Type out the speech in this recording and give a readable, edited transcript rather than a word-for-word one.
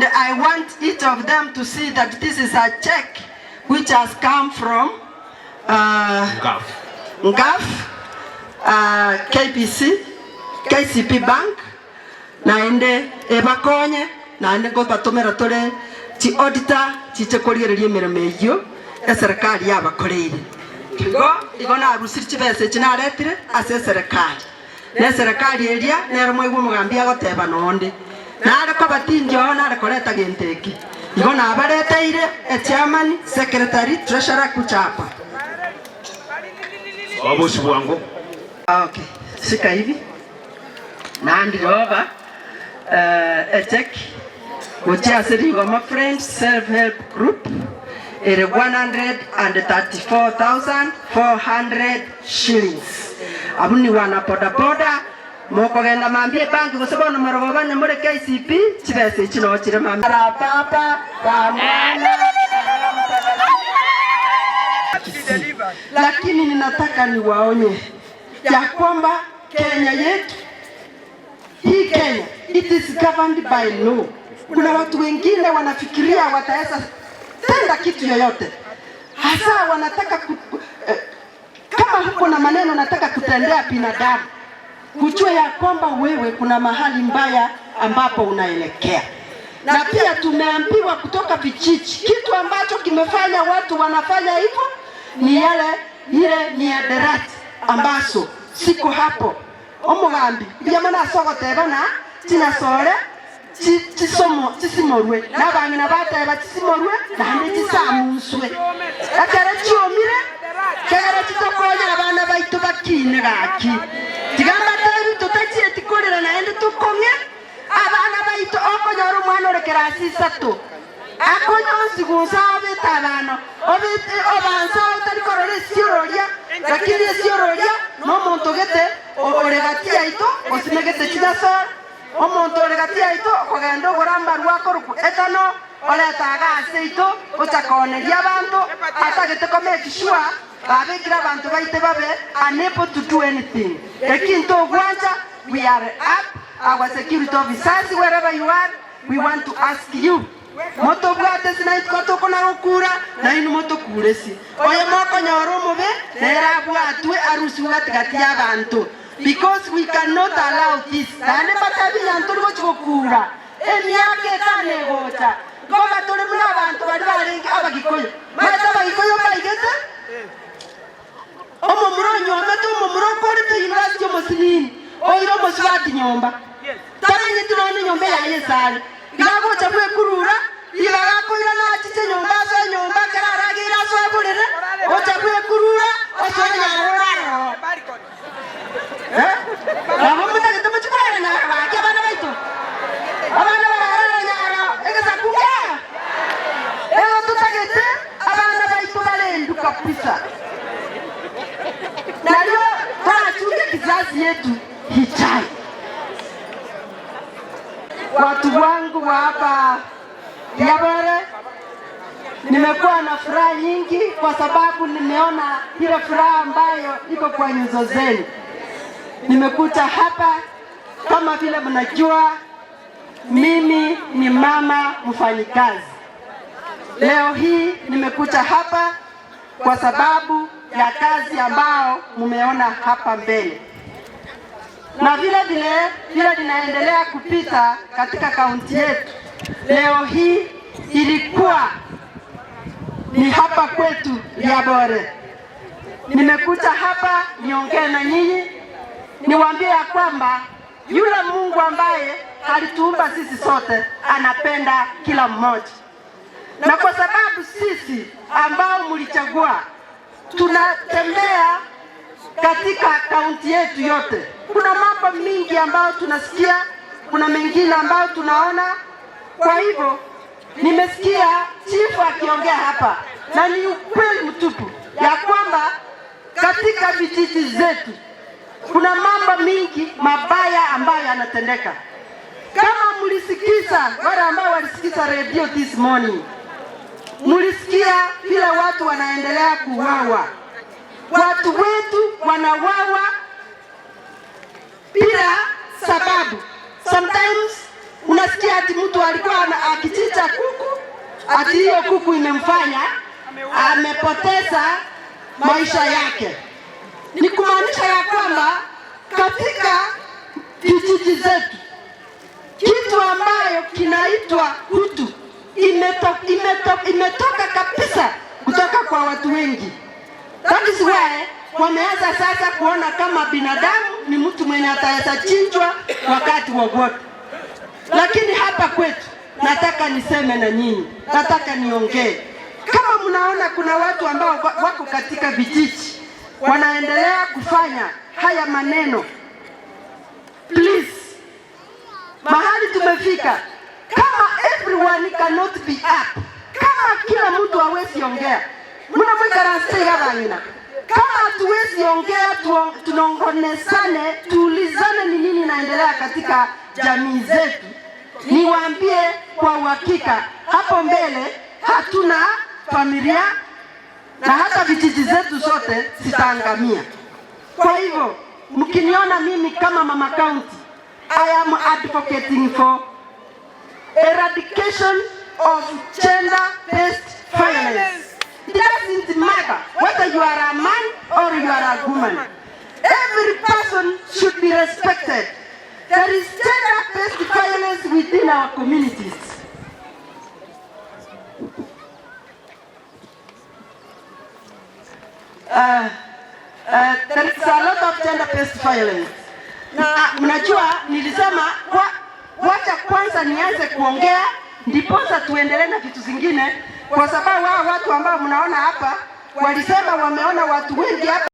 And I want each of them to see that this is a check which has come from NGAAF. NGAAF, KPC, KCB Bank, naende ebakonye, naende ngobatomera tore chi auditor chiche koriereria emeremo eyio eserikali yabakoreire. Igo igo narusiri chibesa echi naretire ase eserikali. Na eserikali eria nero mwaigwa omogambi agoteba nonde. Nare kobatindia oo nare koreta gento eke. Igo nabareteire echairman, secretary, treasurer kucha hapa. Wabosi bwango. Ah, okay. Shika hivi. Nandi over echeck gochia ase Rigoma Friends Self Help Group ere 134,400 shillings. Abwo ni wana boda boda mokogenda mambia ebanki gose bono morogo bane more KCB chibesa echi noo chire mambia. Ra Papa, ra Mwana, ra Roho Mtakatifu. Lakini ninataka niwaonye ya kwamba Kenya yetu hii Kenya, it is governed by law. Kuna watu wengine wanafikiria wataweza tenda kitu yoyote, hasa wanataka kama huko na maneno nataka kutendea binadamu, kujua ya kwamba wewe kuna mahali mbaya ambapo unaelekea. Na pia tumeambiwa kutoka vijiji, kitu ambacho kimefanya watu wanafanya hivyo ni yale ile mihadarati ambazo siko hapo omugambi ndiamana asogoteba na chinasore chisomo chisimorwe nabang'ina bateba chisimorwe naende chisamuswe ekere chiomire kegere chitokonyera abana baitu bakine gaki tigamba tebi tutachieti korera naende tukong'e abana baitu okonyora omwana ore kerasi isato akonyonsi gusa obete abana obete obansa otari korora esiororia lakini esiororia nomonto gete ore gati yaito osimegete chinasore omonto ore gati yaito okogenda ogora mbarwa akoruku etano oretaga ase ito ochakoneria abanto atagete ko make sure babekire abantu baite babe unable to do anything. Ekinto ogwancha, we are up our security officers, wherever you are, we want to ask you motobwate sinaitwa tokona gokura nainu motokuresi oyo mokonyora omobe nere abwatwe arusiwe gatigati ya abanto because we cannot allow this. Naende batabinya ntori gochi gokura emiaka etano egocha ngoba tore muna abantu bari barenge abagikoyo maete abagikoyo baigete omomura onyomete omomura okorete university omosinini oire omosubati nyomba tamanyeti nonye nyomba yaye esare igagocha bwekurura igagakoira nachiche nyomba asoe nyomba ekero arageire asoe borere ocha bwekurura osoe nyaroraro nabo motagete mochikorera nyaro baki abana baito abana bararara nyaro egesaku ego tutagete abana baito barendu kabisa nario twachunge kizazi yetu hichai. Watu wangu wa hapa Riabore, nimekuwa na furaha nyingi kwa sababu nimeona ile furaha ambayo iko kwa nyuso zenu. Nimekuja hapa kama vile mnajua, mimi ni mama mfanyikazi. Leo hii nimekuja hapa kwa sababu ya kazi ambao mmeona hapa mbele, na vile vile vile linaendelea kupita katika kaunti yetu. Leo hii ilikuwa ni hapa kwetu Riabore. Nimekuja hapa niongee na nyinyi, niwaambie ya kwamba yule Mungu ambaye alituumba sisi sote anapenda kila mmoja, na kwa sababu sisi ambao mlichagua tunatembea katika kaunti yetu yote, kuna mambo mingi ambayo tunasikia, kuna mengine ambayo tunaona. Kwa hivyo nimesikia chifu akiongea hapa, na ni ukweli mtupu ya kwamba katika vijiji zetu kuna mambo mingi mabaya ambayo yanatendeka. Kama mlisikiza, wale ambao walisikiza radio this morning, mlisikia vile watu wanaendelea kuuawa. Watu wetu wanauawa bila sababu. Sometimes unasikia ati mtu alikuwa akichinja Ati hiyo kuku imemfanya amepoteza maisha yake. Ni kumaanisha ya kwamba katika vijiji zetu kitu ambayo kinaitwa utu imetoka kabisa kutoka kwa watu wengi. That is why wameanza sasa kuona kama binadamu ni mtu mwenye ataweza chinjwa wakati wowote. Lakini hapa kwetu nataka niseme na nyinyi, nataka niongee. Kama mnaona kuna watu ambao wako katika vijiji wanaendelea kufanya haya maneno, please, mahali tumefika, kama everyone cannot be up, kama kila mtu hawezi ongea, mnamwikaransigathang'ina, kama hatuwezi ongea, tunongonesane, tuulizane ni nini inaendelea katika jamii zetu, niwaambie kwa uhakika, hapo mbele hatuna familia na hata vijiji zetu zote zitaangamia. Kwa hivyo mkiniona mimi kama mama county, I am advocating for eradication of gender-based violence. It doesn't matter whether you are a man or you are a woman. Every person should be respected. There is gender-based violence within our communities. There is a lot of gender-based violence. Na mnajua nilisema wacha kwanza nianze kuongea ndiposa tuendelee na vitu zingine, kwa sababu hao watu ambao mnaona hapa walisema wameona watu wengi hapa.